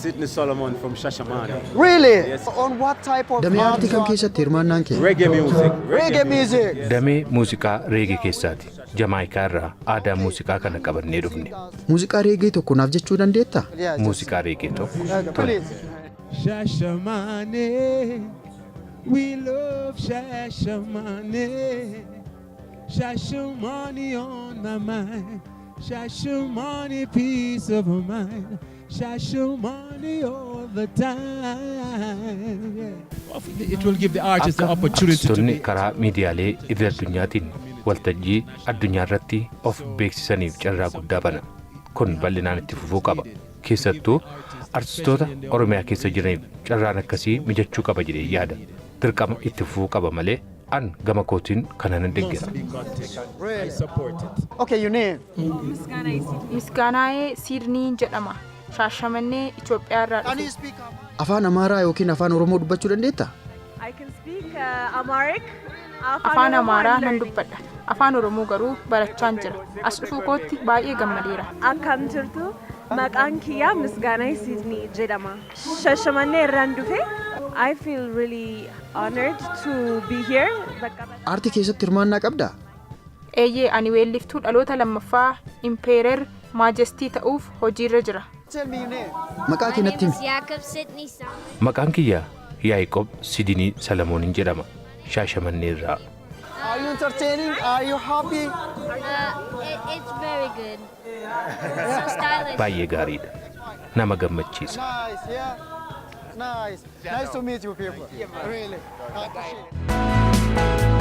Sidney Solomon from Shashamane. Really? Yes. On what type of Damee aartii kam keessatti hirmaannaan kee? Reggae music. Reggae music. Damee muuziqaa reegee keessaati. Jamaayikaa irraa aadaa muuziqaa kana qabannee dhufne. Muuziqaa reegee tokko naaf jechuu dandeettaa? Yeah, just- Muuziqaa reegee tokko. Please. Shashamane, we love Shashamane. Shashamane on my mind. Shashamane, peace of mind. Shashamane all the time. Yeah. It will give the artist the Akka opportunity to artistoonni be karaa miidiyaalee idil addunyaatiin waltajjii addunyaa irratti of beeksisaniif carraa guddaa bana. Kun bal'inaan itti fufuu qaba. Keessattuu artistoota Oromiyaa keessa jiraniif carraan akkasii mijachuu qaba jedhee yaada. Dirqama itti fufuu qaba malee an gama kootiin kana nan deeggera. I support it. Okay, your name? Misgaanaa'ee Siidnii jedhama. Shaashamannee Itoophiyaa irraa Can dhufe. you speak Afaan Amaaraa yookiin Afaan Oromoo dubbachuu dandeettaa? I can speak Amharic. Afaan Amaaraa nan dubbadha. Afaan Oromoo garuu barachaan jira. As dhufuu kootti baay'ee gammadeera. Akkam jirtu? Maqaan kiyyaa Misgaanaa Sidney jedhama. Shashamannee irraan dhufe. I feel really honored to be here. Bakka Aartii keessatti hirmaannaa qabdaa? Eeyyee, ani weelliftuu dhaloota lammaffaa Emperor Majesty ta'uuf hojiirra jira. Tell me your name. Maqaa kee My natti name is himi. Jacob Sidney Solomon. Maqaan kiyya Yaaqoob Sidinii Salamooniin jedhama. Shaashamannee irraa. Are you entertaining? Are you happy? It's very good. So stylish. Baay'ee gaariidha. Nama gammachiisa. Nice, yeah. Nice. Nice to meet you people. Really. I appreciate it.